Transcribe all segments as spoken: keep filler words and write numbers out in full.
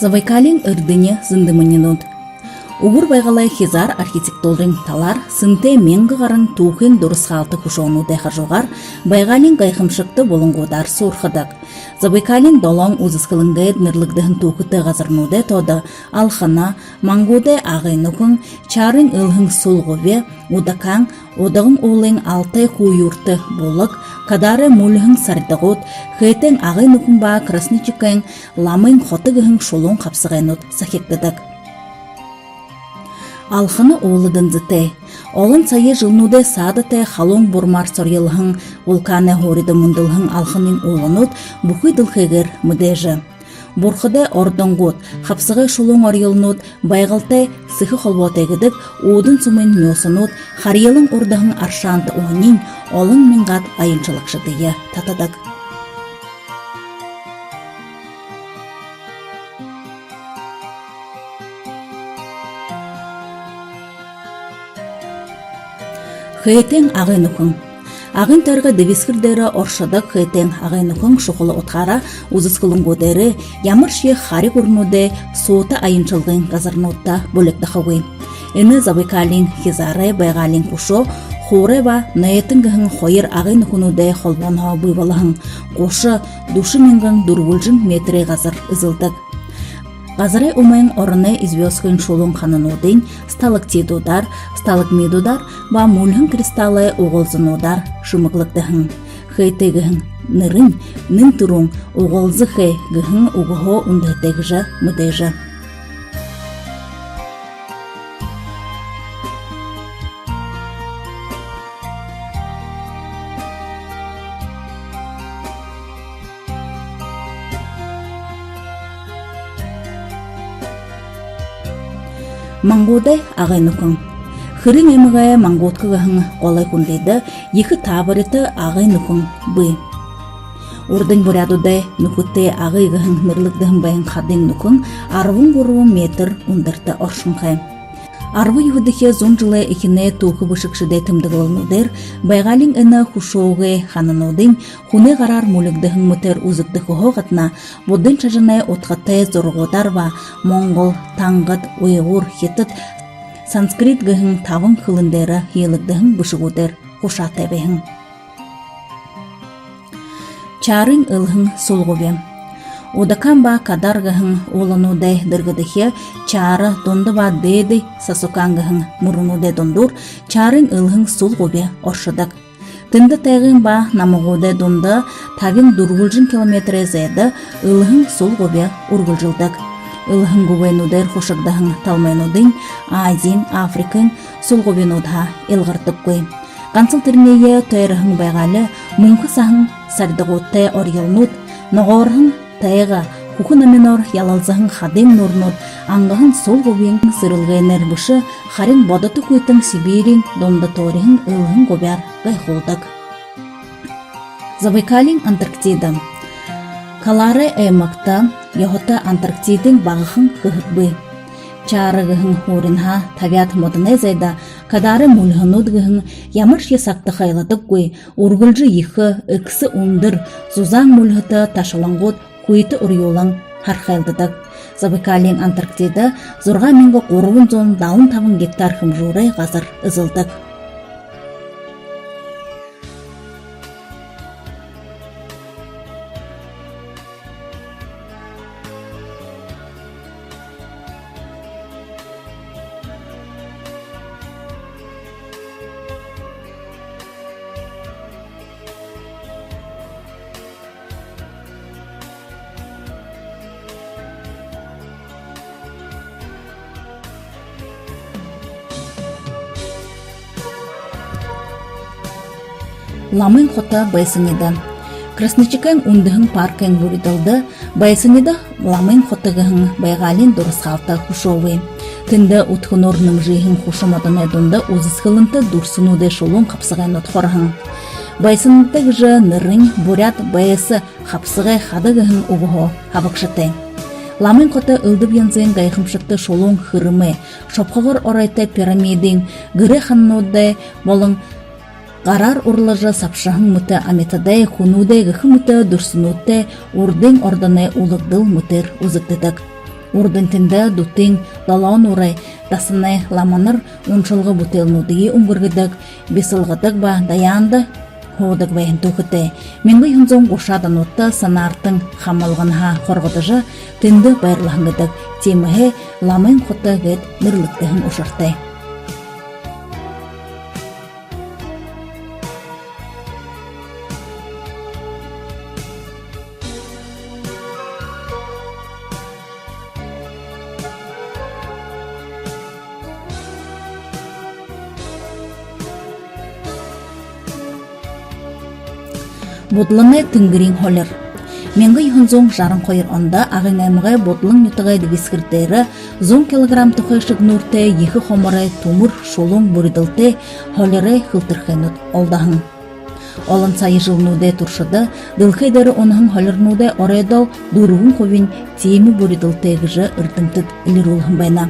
Забайкалиин эрдэни зэндэмэнинүүд. Үбэр Байгалай хизаар архитектурын талаар сэнтэй мянга гаран түүхын дурасхаалта хүшөөнүүдэй хажуугаар Байгаалиин гайхамшагта булангуудаар суурхадаг. Забайкалиин долоон үзэсхэлэнгээр нэрлэгдэһэн түүхэтэ газарнуудай тоодо Алхана, Мангуудай Агын нүхэн, Чарын Элһэн Сүл губи, Удакан, Удаган уулын Алтай Хүүе юртэ булаг, Кадарай Мүльһэн сарьдагууд, Хээтэйн Агын нүхэн ба Красночикайн Ламын хото гэһэн шулуун хабсагайнууд сахигдадаг. Алхана уула дэнзэтэй. Олон сая жэлнүүдэй саада тээ халуун бурмаар сорьёлһон вулканай һуурида мүндэлһэн Алханын ууланууд бүхы дэлхэйгээр мэдээжэ. Бурхадай ордонгууд, хабсагай шулуун орьёлнууд Байгалтай сэхэ холбоотой гэдэг үүдэн сүмын нюусанууд харьялан урдаһан Аршаанта уһаниинь олон мянгаад аяншалагшадые татадаг. Хээтэйн Агын нүхэн. Агын тойрогой дэбисхэр дээрэ оршодог Хээтэйн Агын нүхэн шухала удхаараа үзэсхэлэнгүүдээрээ ямаршье хари гүрэнүүдэй суута аяншалгын газарнуудта булигдахагүй. Энэ Забайкалиин хизаарай Байгаалиин хүшөө, хуурай ба нойтон гэһэн хоёр Агын нүхэнүүдэй холбооһоо бии болоһон гуша, дүшэ мянган дүрбэлжэн метрэй газар эзэлдэг. Газарай умайн ороной извёздкын шулуун ханануудынь сталактитуудаар, сталагмитуудаар ба мүльһэн кристаллай угалзануудаар шэмэглэгдэһэн. Хээтэй гэһэн нэрэнь нэн түрүүн угалза хээ гэһэн үгэһөө үндэһэтэй гэжэ мэдээжэ. Мангуудай Агын нүхэн. Хэрэн аймагай Мангуутка гэһэн голой хүндыдэ ехэ таабарита Агын нүхэн бии. Урдын буряадуудай нүхэдтэй Агы гэһэн нэрлэгдэһэн байһан хадын нүхэн арбан гурбан метр үндэртэ оршонхой. Арбан юһэдэхи зуун жэлэй эхинэй түүхэ бэшэгшэдэй тэмдэглэлнүүдээр Байгаалиин энэ хүшөөгэй ханануудынь хүнэй гараар мүлигдэһэн мэтээр үзэгдэхэһөө гадна буддын шажанай удхатай зурагуудаар ба монгол, тангад, уйгуур, хитад, санскрит гэһэн табан хэлэн дээрэ һиилэгдэһэн бэшэгүүдээр хушаатай байһан. Чарын Элһэн Сүл губи. Удакан ба Кадар гэһэн уулануудай дэргэдэхи Чара, Дунда ба Дээдэ Сасукан гэһэн мүрэнүүдэй дундуур Чарын Элһэн Сүл губи оршодог. Тэндэ тайгын ба намагуудай дунда табин дүрбэлжэн километрэй зайда Элһэн Сүл губи үргэлжэлдэг. Элһэн губинуудаар хушагдаһан талмайнуудынь Азиин, Африкын сүл губинуудһаа илгардаггүй. Гансал тэрэниие тойроһон байгаали мүнхэ саһан сарьдагуудтай орьёлнууд, ногоорһон тайга, хүхэ номиноор ялалзаһан хадын нуурнууд ангаһан сүл губиин сэрэлгээнээр бэшэ, харин бодотохойтон Сибириин дунда төөриһэн Элһэн губяар гайхуулдаг. Забайкалиин Антарктида. Каларай аймагта ёһотой Антарктидын багахан хэһэг бии. Чара гэһэн һууринһаа табяад модоной зайда Кадарай мүльһэнүүд гэһэн ямаршье сагта хайладаггүй, үргэлжэ ехэ, эгсэ үндэр, зузаан мүльһэтэ ташалангууд хүйтэ урюулан хархайлдадаг. Забайкалиин Антарктида зургаан мянга гурбан зуун далан табан гектар хэмжүүрэй газар эзэлдэг. Ламын хото Байсанида. Красночикайн үндэһэн паркын бүридэлдэ Байсанида Ламын хото гэһэн байгаалиин дурасхаалта хүшөө бии. Тэндэ үдхэнөөр нэмжыһэн хуша модоной дунда үзэсхэлэнтэ дүрсэнүүдэй шулуун хабсагайнууд хороһон. Байсанида гэжэ нэрэнь буряад байса, хабсагай хада гэһэн үгэһөө хабагшатай. Ламын хото элдэб янзын гайхамшагта шулуун хэрэмэй, шобхогор оройтой пирамидын, гэрэй ханануудай болон гараар урлажа сабшаһан мэтэ амитадай, хүнүүдэй гэхэ мэтэ дүрсэнүүдтэй урдын ордоной үлэгдэл мэтээр үзэгдэдэг. Урдань тэндэ Дүтын долоон нуурай дасанай ламанар уншалга бүтээлнүүдые үнгэргэдэг, бисалгадаг ба даяанда һуудаг байһан түүхэтэй. Мянга юһэн зуун гушаад онуудта Санаартан хамалганһаа хоргодожо, тэндэ байрлаһан гэдэг. Тиимэһээ Ламын хото гээд нэрлэгдэһэн ушартай. Будаланай тэнгэриин һолир. Мянга юһэн зуун жаран хоёр ондо Агын аймагай Будалан нютагай дэбисхэр дээрэ зуун килограмм тухай шэгнүүртэй ехэ хоморой түмэр шулуун бүридэлтэй һолирой хэлтэрхэйнүүд олдоһон. Олон сая жэлнүүдэй туршада дэлхэй дээрэ унаһан һолирнуудай оройдоол дүрбэн хубинь тиимэ бүридэлтэй гэжэ эрдэмтэд элирүүлһэн байна.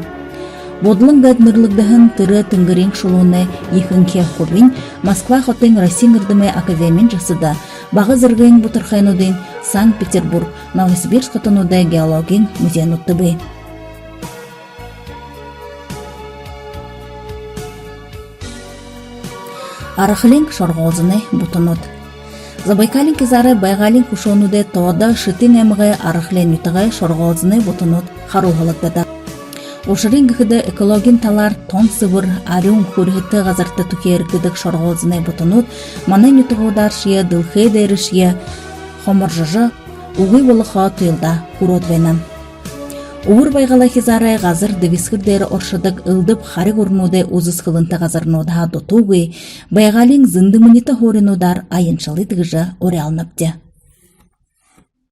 Будалан гээд нэрлэгдэһэн тэрэ тэнгэриин шулуунай ехэнхи хубинь Москва хотын Россиин эрдэмэй академиин жасада, Бага зэргын бутархайнуудынь Санкт-Петербург, Новосибирск хотонуудай геологиин музейнүүдтэ бии. Архалиин шоргоолзоной бутанууд. Забайкалиин хизаарай байгаалиин хүшөөнүүдэй тоодо Шэтын аймагай Архалиин нютагай шоргоолзоной бутанууд харуулһалагдаа. Ушарынь гэхэдэ, экологиин талаар тон сэбэр, арюун, хүрьһэтэ газарта түхеэрэгдэдэг шоргоолзоной бутанууд манай нютагуудааршье, дэлхэй дээрэшье хоморжожо, үгы болохо туйлдаа хүрөөд байна. Үбэр Байгалай хизаарай газар дэбисхэр дээрэ оршодог элдэб хари гүрэнүүдэй үзэсхэлэнтэ газарнуудһаа дутуугүй, байгаалиин зэндэмэнитэ һууринуудаар аяншалыт гэжэ уряалнабди.